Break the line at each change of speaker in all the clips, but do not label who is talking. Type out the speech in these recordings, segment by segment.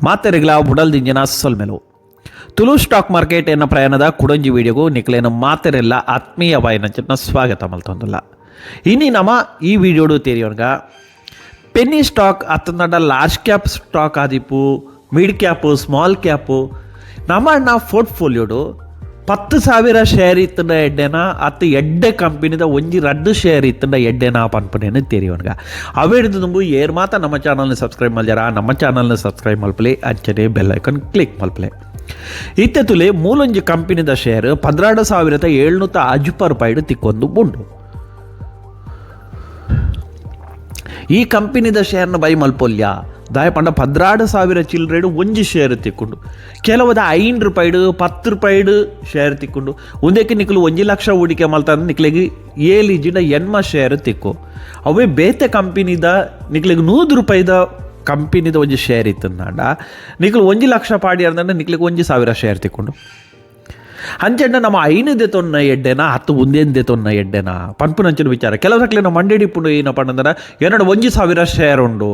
ಮಾತೆರೆಗ್ಲ ಉಡಲ್ದಿಂಜಿನ ಸೊಲ್ಮೆಲು. Tulu stock market ಎನ್ನ ಪ್ರಯಾಣದ ಕುಡೊಂಜಿ ವಿಡಿಯೋಗು ನಿಕ್ಲೇನ ಮಾತೆರೆಲ್ಲ ಆತ್ಮೀಯ ಬಾಯಿನಂಚಿನ ಸ್ವಾಗತ ಮಲ್ತೊಂದುಲ್ಲ. ಇನಿ ನಮ ಈ ವಿಡಿಯೋಡು ತೆರಿಯೋನ್ಗ ಪೆನ್ನಿ ಸ್ಟಾಕ್ ಅತ್ತಂಡ large cap stock ಆದಿಪ್ಪು, mid cap, small cap, ನಮ್ಮ ಪೋರ್ಟ್ಫೋಲಿಯೋಡು 10,000 ಶೇರ್ ಇತ್ತಂಡ ಎಡ್ಡೆನ ಅತ್ತು ಎಡ್ಡೆ ಕಂಪನಿದ ಒಂಜಿ ರಡ್ಡು ಶೇರ್ ಇತ್ತಂಡ ಎಡ್ಡೆನ ಪನ್ಪನೇನು ತೆರಿಯೋನ್ಗ. ಅವೆಡ್ದು ದುಂಬು ಏರ್ ಮಾತ ನಮ್ಮ ಚಾನಲ್ನ ಸಬ್ಸ್ಕ್ರೈಬ್ ಮಲ್ಜಾರ, ನಮ್ಮ ಚಾನಲ್ನ ಸಬ್ಸ್ಕ್ರೈಬ್ ಮಲ್ಪಲೆ, ಅಂಚನೆ bell icon click ಮಲ್ಪಲೆ. ಇತ್ತೆ ತುಲೆ, ಮೂಲೊಂಜಿ ಕಂಪನಿದ ಶೇರ್ 12,750 ರೂಪಾಯಿಡು ತಿಕ್ಕೊಂದು ಉಂಡು. ಈ ಕಂಪನಿದ ಶೇರ್ನ ಬೈ ಮಲ್ಪೊಲ್ಯ? ದಾಯ ಪಂಡ 12,000 ಚಿಲ್ಲರೆಡು ಒಂಜಿ ಶೇರ್ ತಿಕ್ಕೊಂಡು, ಕೆಲವದ 5 ರೂಪಾಯಿಡು, 10 ರೂಪಾಯಿಡು ಶೇರ್ ತಿಕ್ಕೊಂಡು. ಒಂದಕ್ಕೆ ನಿಕ್ಲು 1 ಲಕ್ಷ ಹೂಡಿಕೆ ಮಲ್ತಂದ್ರೆ ನಿಕ್ಲೆಗ್ ಏಳು ಇಜ್ಜಿಂಡ ಎಣ್ಮ ಶೇರ್ ತಿಕ್ಕು. ಅವೇ ಬೇತೆ ಕಂಪನಿದ ನಿಕ್ಲೆಗ್ 100 ರೂಪಾಯಿದ ಕಂಪನಿದ ಒಂಜಿ ಶೇರ್ ಇತ್ತಂದಾಂಡ, ನಿಕ್ಲು 1 ಲಕ್ಷ ಪಾಡಿ ಅಂದ್ರೆ ನಿಕ್ಲೆಗ್ 1,000 ಶೇರ್ ತಿಕ್ಕೊಂಡು. ಅಂಚೆಂಡ ನಮ್ಮ ಐನು ದೆತೊನ್ನ ಎಡ್ಡೆನ ಹತ್ತು ಒಂದೇನು ದೆತೊನ್ನ ಎಡ್ಡೆನ ಪನ್ಪುನಂಚಿನ ವಿಚಾರ. ಕೆಲವು ನಮ್ಮ ಮಂಡೆಡ್ ಇಪ್ಪುಂಡು. ಏನಪ್ಪ ಅಂದ್ರೆ, ಎನ್ನಡ 1,000 ಶೇರ್ ಉಂಡು,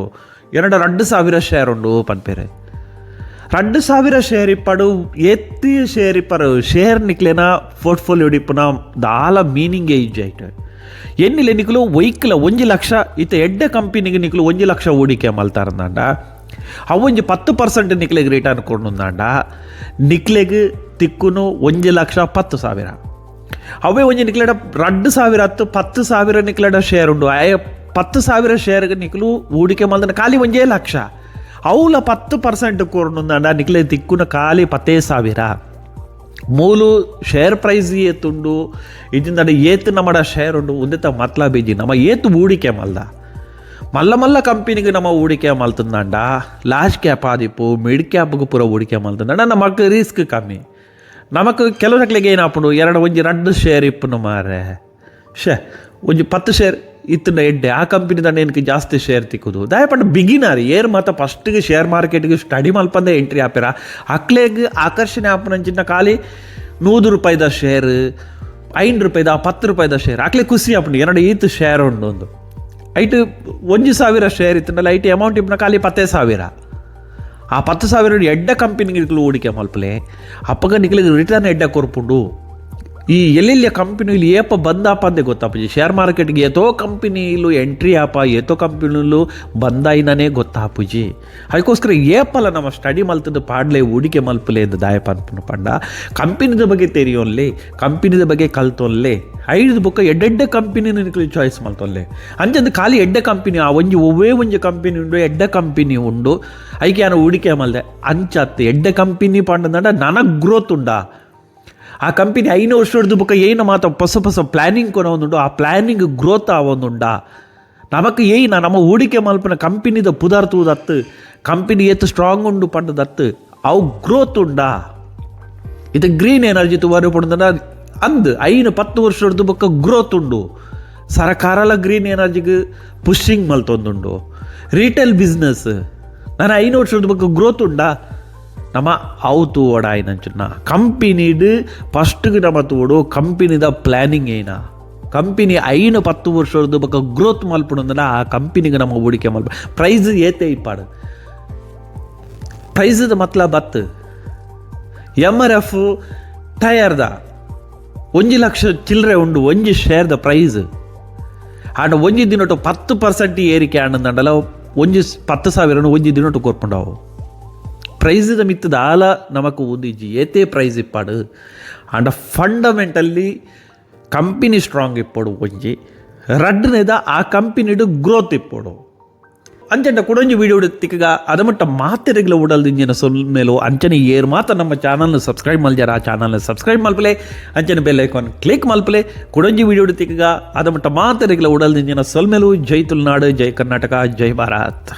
ಎನ್ನಡ 2,000 ಶೇರ್ ಉಂಡು ಪನ್ಪೇರೆ. 2,000 ಶೇರ್ ಇಪ್ಪಡು, ಎತ್ತಿ ಶೇರ್ ಇಪ್ಪರು, ಶೇರ್ ನಿಕ್ಲೇನ ಪೋರ್ಟ್ಫೋಲಿಯೋ ಇಪ್ಪುನ ದಾಲ ಮೀನಿಂಗ್ ಇಜ್ಜಿ ಐಟ್. ಎನ್ನಿಲೆ ನಿಕ್ಲು ಒಯ್ಕ್ಲ 1 ಲಕ್ಷ ಇತ್ತ ಎಡ್ಡೆ ಕಂಪನಿಗೆ ನಿಕ್ಲು 1 ಲಕ್ಷ ಹೂಡಿಕೆ ಮಲ್ತಾರಂದಾಂಡ, ಅವೊಂಜಿ 10% ನಿಕ್ಲೆಗ್ ರಿಟರ್ನ್ ಕೊಡ್ನುಂದಾಂಡ, ನಿಕ್ಲೆಗ್ ತಿಕ್ಕುನು 1,10,000. ಅವೇ ಒಂಜಿ ನಿಕ್ಲೆಡ 2,000 ಹತ್ತು 10,000 ನಿಕ್ಲೆಡ ಶೇರ್ ಉಂಡು. ಆಯ 10,000 ಶೇರ್ಗೆ ನಿಕ್ಲು ಹೂಡಿಕೆ ಮಲ್ದನ ಖಾಲಿ 1 ಲಕ್ಷ. ಅವುಲ 10% ಕೊರ್ನುಂದಾಂಡ, ನಿಕ್ಲೆ ತಿಕ್ಕುನ ಖಾಲಿ 10,000. ಮೂಲು ಶೇರ್ ಪ್ರೈಸ್ ಏತುಂಡು ಇದಿಂದ ಏತು ನಮ್ಮಡ ಶೇರ್ ಉಂಡು ಉಂದೆತ ಮತ್ಲಬ್ ಇಜ್ಜಿ. ನಮ್ಮ ಏತು ಹೂಡಿಕೆ ಮಲ್ದ. ಮಲ್ಲ ಮಲ್ಲ ಕಂಪನಿಗೆ ನಮ್ಮ ಹೂಡಿಕೆ ಮಲ್ತಂದಾಂಡ, ಲಾರ್ಜ್ ಕ್ಯಾಪ್ ಆದಿಪ್ಪು, ಮಿಡ್ ಕ್ಯಾಪ್ಗೆ ಪೂರ ಹೂಡಿಕೆ ಮಲ್ತಂದಾಂಡ, ನಮಕ್ ರಿಸ್ಕ್ ಕಮ್ಮಿ. ನಮಕ್ ಕೆಲವು ಏನಾಪುಂಡು, ಎರಡು ಒಂಜಿ ರಡ್ಡು ಶೇರ್ ಇಪ್ಪುನು ಮಾರೆ, ಶೇ ಒಂಜಿ 10 ಶೇರ್ ಇತ್ತಂಡ ಎಡ್ಡೆ, ಆ ಕಂಪನಿ ದಂಡ ಏನಕ್ಕೆ ಜಾಸ್ತಿ ಶೇರ್ ತಿಕ್ಕುದು. ದಾಯಪಂಡ ಬಿಗಿನರ್ ಏರ್ ಮಾತ ಫಸ್ಟ್ಗೆ ಶೇರ್ ಮಾರ್ಕೆಟ್ಗೆ ಸ್ಟಡಿ ಮಲ್ಪಂದೆ ಎಂಟ್ರಿ ಆಪೇರ, ಅಕ್ಲೆಗ್ ಆಕರ್ಷಣೆ ಆಪುನಂಚಿನ ಖಾಲಿ 100 ರೂಪಾಯಿದ ಶೇರ್, 5 ರೂಪಾಯಿದ, 10 ರೂಪಾಯಿದ ಶೇರ್. ಅಕ್ಲೆ ಖುಷಿ ಆಪುಂಡು, ಎರಡು ಈತ್ ಶೇರ್ ಉಂಡು ಒಂದು. ಐಟ್ 1,000 ಶೇರ್ ಇತ್ತಂಡಲ್ಲ, ಐಟ್ ಅಮೌಂಟ್ ಇಪ್ಪುನ ಖಾಲಿ 10,000. ಆ 10,000 ಎಡ್ಡೆ ಕಂಪನಿಗೆ ಹೂಡಿಕೆ ಮಲ್ಪಲೆ. ಅಪ್ಪಗ ನಿಕ್ಲಿಗೆ ರಿಟರ್ನ್ ಎಡ್ಡೆ ಕೊರ್ಪುಂಡು. ಈ ಎಲ್ಲೆಲ್ಲಿಯ ಕಂಪನಿಲು ಏಪ ಬಂದಾಪ ಅಂದೇ ಗೊತ್ತಾಪುಜಿ. ಶೇರ್ ಮಾರ್ಕೆಟ್ಗೆ ಏತೋ ಕಂಪನಿಲು ಎಂಟ್ರಿ ಆಪ, ಏತೋ ಕಂಪನಿಲು ಬಂದಾಯಿನೇ ಗೊತ್ತಾಪುಜಿ. ಅದಕ್ಕೋಸ್ಕರ ಏಪಲ ನಮ್ಮ ಸ್ಟಡಿ ಮಲ್ತದ ಪಾಡ್ಲೆ, ಹೂಡಿಕೆ ಮಲ್ಪಲೆ ಎಂದು ದಾಯ ಪನ್ಪುನ ಪಂಡ, ಕಂಪನಿದ ಬಗ್ಗೆ ತೆರಿಯೋನ್ಲೆ, ಕಂಪನಿದ ಬಗ್ಗೆ ಕಲ್ತೊನ್ಲೆ. ಐದು ಬೊಕ್ಕ ಎಡ್ಡೆಡ್ಡೆ ಕಂಪನಿ ನಿಕ್ಲು ಚಾಯ್ಸ್ ಮಲ್ತೊನ್ಲೆ. ಅಂಚಂದು ಖಾಲಿ ಎಡ್ಡೆ ಕಂಪನಿ, ಆ ಒಂಜಿ ಒವ್ವೇ ಒಂಜಿ ಕಂಪನಿ ಉಂಡು, ಎಡ್ಡೆ ಕಂಪನಿ ಉಂಡು, ಐಕೆ ಯಾನ ಹೂಡಿಕೆ ಮಲ್ದೆ ಅಂಚತ್ತು. ಎಡ್ಡೆ ಕಂಪನಿ ಪಂಡಂಡ ನನಗೆ ಗ್ರೋತ್ ಉಂಡಾ, ಆ ಕಂಪನಿ 5 ವರ್ಷದ ಬೊಕ್ಕ ಏನು ಮಾತ ಹೊಸ ಹೊಸ ಪ್ಲ್ಯಾನಿಂಗ್ ಕೊನೊಂದುಂಡು, ಆ ಪ್ಲ್ಯಾನಿಂಗ್ ಗ್ರೋತ್ ಆವೊಂದುಂಡ, ನಮಕ್ ಏಯ್ನ ನಮ್ಮ ಹೂಡಿಕೆ ಮಲ್ಪನ ಕಂಪನಿದ ಪುದರ್ ತೂದತ್ತು, ಕಂಪನಿ ಏತ್ ಸ್ಟ್ರಾಂಗ್ ಉಂಡು ಪಂಡದತ್ತು, ಅವು ಗ್ರೋತ್ ಉಂಡಾ. ಇದು ಗ್ರೀನ್ ಎನರ್ಜಿ ತುವಾರು ಪಂಡದ ಅಂದ್ 5-10 ವರ್ಷದ ಬೊಕ್ಕ ಗ್ರೋತ್ ಉಂಡು. ಸರಕಾರಲ ಗ್ರೀನ್ ಎನರ್ಜಿಗೆ ಪುಷಿಂಗ್ ಮಲ್ತೊಂದುಂಡು. ರಿಟೇಲ್ ಬಿಸ್ನೆಸ್ ನಾನು 5 ವರ್ಷದ ಬೊಕ್ಕ ಗ್ರೋತ್ ಉಂಡಾ, ನಮ್ಮ ಅವು ತೂವೊಡಾಯಿನಂಚಿನ. ಕಂಪನಿಡ್ ಫಸ್ಟ್ಗೆ ನಮ್ಮ ತೂವೊಡು ಕಂಪನಿದ ಪ್ಲ್ಯಾನಿಂಗ್ ಏನ. ಕಂಪನಿ 5-10 ವರ್ಷದ ಬೊಕ್ಕ ಗ್ರೋತ್ ಮಲ್ಪುಂಡಂದ್ರೆ ಆ ಕಂಪನಿಗೆ ನಮ್ಮ ಹೂಡಿಕೆ ಮಲ್ಪ. ಪ್ರೈಸ್ ಏತೆ ಇಪ್ಪಾಡು, ಪ್ರೈಸ್ದ ಮತ್ಲ ಬತ್ತು. ಎಮ್ಆರ್ಎಫ್ ಟಯರ್ದ 1 ಲಕ್ಷ ಚಿಲ್ಲರೆ ಉಂಡು ಒಂಜಿ ಶೇರ್ದ ಪ್ರೈಸ್. ಆಂಡ ಒಂಜಿ ದಿನೊಟ್ಟು 10% ಏರಿಕೆ ಆಂಡಂದಂಡಲ, ಒಂಜಿ 10,000 ಒಂಜಿ ದಿನೊಟ್ಟು ಕೊರ್ಪುಂಡವು. ಪ್ರೈಸ್ದ ಮಿತ್ತದ ಆಲ ನಮಕ್ ಉಂದಿಜ್ಜಿ. ಏತೇ ಪ್ರೈಸ್ ಇಪ್ಪಾಡು, ಆಂಡ fundamentally company strong ಇಪ್ಪೊಡು ಒಂಜಿ, ರಡ್ಡನೇದ ಆ ಕಂಪನಿಡು ಗ್ರೋತ್ ಇಪ್ಪೊಡು. ಅಂಚಂಡ ಕುಡೊಂಜಿ ವಿಡಿಯೋ ತಿಕ್ಕಗ. ಅದಮಟ್ಟ ಮಾತೆರೆಗ್ಲ ಉಡಲ್ದಿಂಜಿನ ಸೊಲ್ಮೆಲು. ಅಂಚನೆ ಏರ್ ಮಾತ ನಮ್ಮ ಚಾನಲ್ನ ಸಬ್ಸ್ಕ್ರೈಬ್ ಮಲ್ಜಾರ, ಆ ಚಾನಲ್ನ ಸಬ್ಸ್ಕ್ರೈಬ್ ಮಲ್ಪಲೆ, ಅಂಚನೆ bell icon click ಮಲ್ಪಲೆ. ಕುಡೊಂಜಿ ವಿಡಿಯೋ ತಿಕ್ಕಗ. ಅದಮಟ್ಟ ಮಾತೆರೆಗ್ಲ ಉಡಲ್ದಿಂಜಿನ ಸೊಲ್ಮೆಲು. ಜೈ ತುಳುನಾಡು, ಜೈ ಕರ್ನಾಟಕ, ಜೈ ಭಾರತ್.